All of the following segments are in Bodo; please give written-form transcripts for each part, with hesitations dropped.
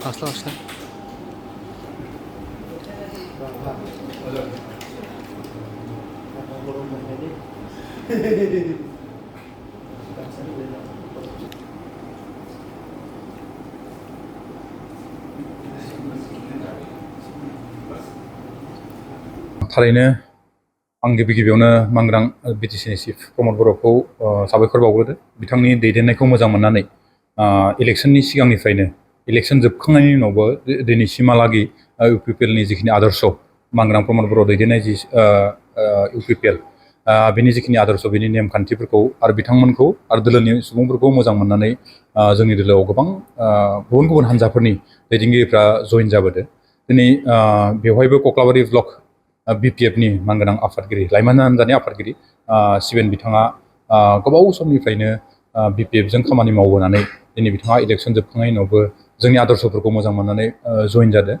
Asla asla. थारैनो आं गिबियावनो मांग्रां बिटिसिनि चिफ प्रमद बर'खौ साबायखर बावग्रोदो बिथांनि दैदेननायखौ मोजां मोननानै इलेक्सननि सिगांनिफ्रायनो इलेक्सन जोबखांनायनि उनावबो दिनैसिमहालागै इउपिपिएलनि जिखिनि आदर्श मांग्रां प्रमद बर' दैदेननाय जि इउपिपिएल बिनि जिखिनि आदर्श बिनि नेमखान्थिफोरखौ आरो बिथांमोनखौ आरो दोलोनि सुबुंफोरखौ मोजां मोननानै जोंनि दोलोआव गोबां गुबुन गुबुन हान्जाफोरनि दैदेनगिरिफ्रा जइन जाबोदों दिनै बेवहायबो कक्लाबारि ब्लक बिपिएफनि मानगोनां आफादगिरि लाइमोन हान्जानि आफादगिरि सिबेन बिथाङा गोबाव समनिफ्रायनो बिपिएफजों खामानि मावबोनानै दिनै बिथाङा इलेक्सन जोबखांनायनि उनावबो जोंनि आदर्शफोरखौ मोजां मोननानै जइन जादों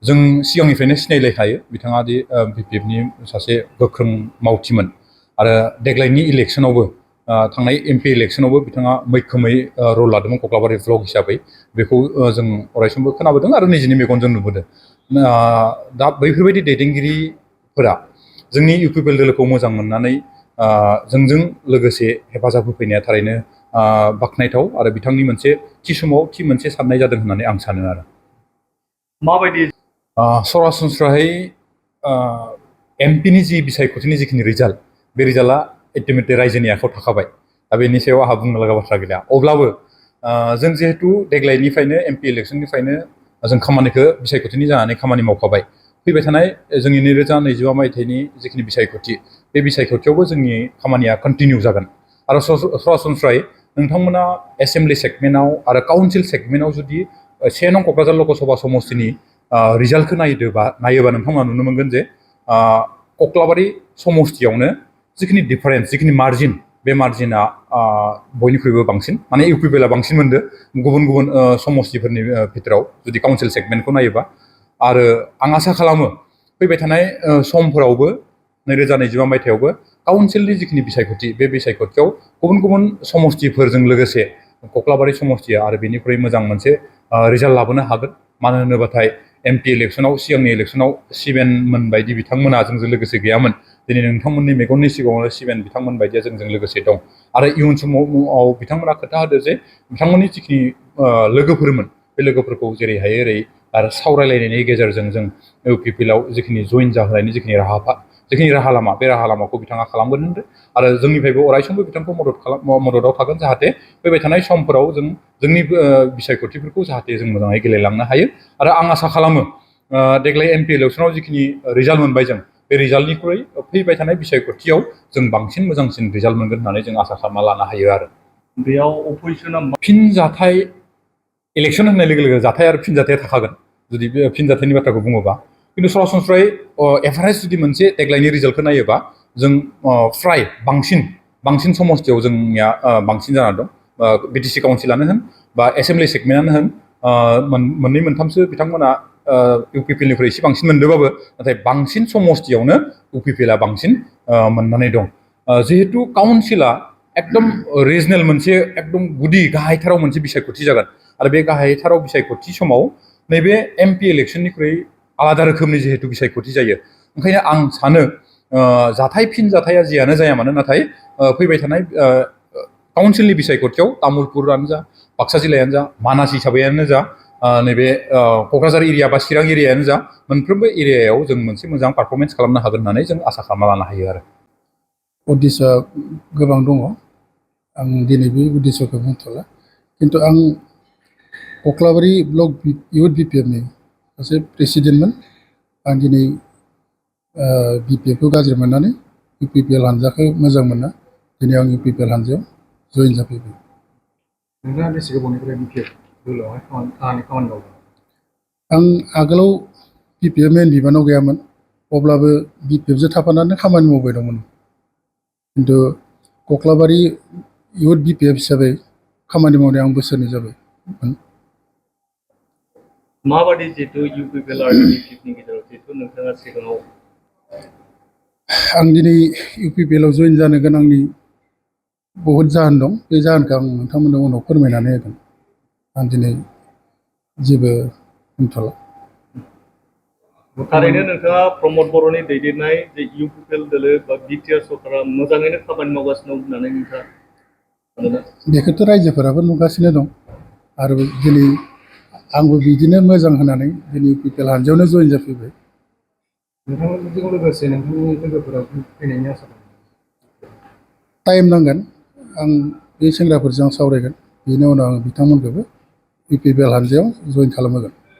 जों सिगांनिफ्रायनो सिनायलायखायो बिथाङा दि बिपिएफनि सासे गोख्रों मावथिमोन आरो देग्लायनि इलेक्सनावबो थांनाय एमपि इलेक्सनावबो बिथाङा मैखोमै रल लादोंमोन कक्लाबारि ब्लक हिसाबै बेखौ जों अरायसमबो खोनाबोदों आरो निजिनि मेगनजों नुबोदों दा बैफोरबायदि दैदेनगिरिफोरा जोंनि इउपिपिएल दोलोखौ मोजां मोननानै जोंजों लोगोसे हेफाजाब होफैनाया थारैनो बाख्नायथाव आरो बिथांनि मोनसे थि समाव थि मोनसे साननाय जादों होननानै आं सानो आरो माबायदि सरासनस्रायै एमपिनि जि बिसायख'थिनि जिखिनि रिजाल्ट बे रिजाल्टआ अल्टिमेटलि रायजोनि आखायाव थाखाबाय दा बेनि सायाव आंहा बुंनो लागा बाथ्रा गैला अब्लाबो जों जिहेतु देग्लायनिफ्रायनो एमपि इलेक्सननिफ्रायनो जों खामानिखौ बिसायख'थिनि जानानै खामानि मावखाबाय फैबाय थानाय जोंनि 2025 मायथाइनि जिखिनि बिसायख'थि बे बिसायख'थियावबो जोंनि खामानिया कन्टिनिउ जागोन आरो सरासनस्रायै नोंथांमोना एसेम्बलि सेगमेन्टआव आरो काउन्सिल सेगमेन्टआव जुदि 1 नं क'क्राझार लकसभा समस्तिनि रिजाल्टखौ नायोबा नोंथांमोना नुनो मोनगोन जे कक्लाबारि समस्तियावनो जिखिनि डिफारेन्स जिखिनि मार्जिन बे मार्जिना बयनिख्रुइबो बांसिन माने इउपिपिएलआ बांसिन मोनदों गुबुन गुबुन समस्तिफोरनि भितराव जुदि काउन्सिल सेगमेन्टखौ नायोबा आरो आं आसा खालामो फैबाय थानाय समफोरावबो 2025 मायथाइयावबो काउन्सिलनि जिखिनि बिसायख'थि बे बिसायख'थियाव गुबुन गुबुन समस्तिफोरजों लोगोसे कक्लाबारि समस्तिया आरो बेनिख्रुइ मोजां मोनसे रिजाल्ट लाबोनो हागोन मानो होनोबाथाय एमपि इलेक्सनाव सिगांनि इलेक्सनाव सिबेनमोन बायदि बिथांमोना जोंजों लोगोसे गैयामोन दिनै नोंथांमोननि मेगननि सिगाङावनो सिबेन बिथांमोन बायदिया जोंजों लोगोसे दं आरो इयुन समाव बिथांमोना खोथा होदो जे बिथांमोननि जिखिनि लोगोफोरमोन बे लोगोफोरखौ जेरै हायो ओरै आरो सावरायलायनायनि गेजेरजों जों इउपिपिएलआव जिखिनि जइन जाहोनायनि जिखिनि राहा लामा बे राहा लामाखौ बिथाङा खालामगोन होनदों आरो जोंनिफ्रायबो अरायसमबो बिथांखौ मददाव थागोन जाहाथे फैबाय थानाय समफोराव जों जोंनि बिसायख'थिफोरखौ जाहाथे जों मोजाङै गेलेलांनो हायो आरो आं आसा खालामो देग्लाय एमपि इलेक्सनाव जिखिनि रिजाल्ट मोनबाय जों बे रिजाल्टनिख्रुइ फैबाय थानाय बिसायख'थियाव जों बांसिन मोजांसिन रिजाल्ट मोनगोन होननानै जों आसा खालामना लानो हायो आरो बेयाव अपोजिसना फिनजाथाय इलेक्सन होननाय लोगो लोगो जाथाय आरो फिनजाथाया थाखागोन जुदि बे फिनजाथायनि बाथ्राखौ बुङोबा खिन्थु सरासनस्रायै एभारेज जुदि मोनसे देग्लायनि रिजाल्टखौ नायोबा जों फ्राय बांसिन समस्तियाव जोंनिया बांसिन जाना दं बिटिसि काउन्सिलानो होन बा एसेम्बलि सेगमेन्टआनो होन मोननै मोनथामसो बिथांमोना इउपिपिएलनिख्रुइ एसे बांसिन मोनदोंबाबो नाथाय बांसिन समस्तियावनो इउपिपिएलआ बांसिन मोननानै दं जिहेतु काउन्सिला एकदम रिजनेल मोनसे एकदम गुदि गाहायथाराव मोनसे बिसायख'थि जागोन आरो बे गाहायथाराव बिसायख'थि समाव नैबे एमपि इलेक्सननिख्रुइ आलादा रोखोमनि जिहेतु बिसायख'थि जायो ओंखायनो आं सानो फिनजाथाया जियानो जाया मानो नाथाय फैबाय थानाय काउन्सिलनि बिसायख'थियाव तामुलपुरानो जा बाक्सा जिल्लायानो जा मानास हिसाबैयानो जा नैबे क'क्राझार एरिया बा चिरां एरियायानो जा मोनफ्रोमबो एरियायाव जों मोनसे मोजां पारफरमेन्स खालामनो हागोन होननानै जों आसा खालामना लानो हायो आरो उद्देश्यआ गोबां दङ आं दिनै बे उद्देश्यखौ बुंथ'ला खिन्थु आं कक्लाबारि ब्लक इउथ बिपिएफनि सासे प्रेसिडेन्टमोन आं दिनै बिपिएफखौ गाज्रि मोननानै इउपिपिएल हानजाखौ मोजां मोना दिनै आं इउपिपिएल हानजायाव जइन जाफैबाय नोंथाङा बेसे गोबावनिफ्राय बिपिएफ दोलोआवहाय खामानि मावदों आं आगोलाव बिपिएफ मेन बिबानाव गैयामोन अब्लाबो बिपिएफजों थाफानानै खामानि मावबाय दंमोन खिन्थु कक्लाबारि इउथ बिपिएफ हिसाबै खामानि मावनाया आं बोसोरनै जाबाय माबादि जिहेतु इउपिपिएल आरो बिपिएफनि गेजेराव जिहेतु नोंथाङा सिगाङाव आं दिनै इउपिपिएलआव जइन जानो गोनांनि बहुद जाहोन दं बे जाहोनखौ आं नोंथांमोननो उनाव फोरमायनानै होगोन आं दिनै जेबो बुंथ'ला। थारैनो नोंथाङा प्रमद बर'नि दैदेननाय जे इउपिपिएल दोलो बा बिटिआर सरकारा मोजाङैनो खामानि मावगासिनो दं होननानै नोंथाङा सानोना? बेखौथ' रायजोफोराबो नुगासिनो दं आरो दिनै आंबो बिदिनो मोजां होननानै दिनै इउपिपिएल हानजायावनो जयेन जाफैबाय। नोंथांमोनजों लोगोसे नोंथांनि लोगोफोराबो फैनायनि आसा दं। टाइम नांगोन, आं बे सेंग्राफोरजों सावरायगोन, बेनि उनाव आं बिथांमोनखौबो इउपिपिएल हानजायाव जयेन खालामहोगोन।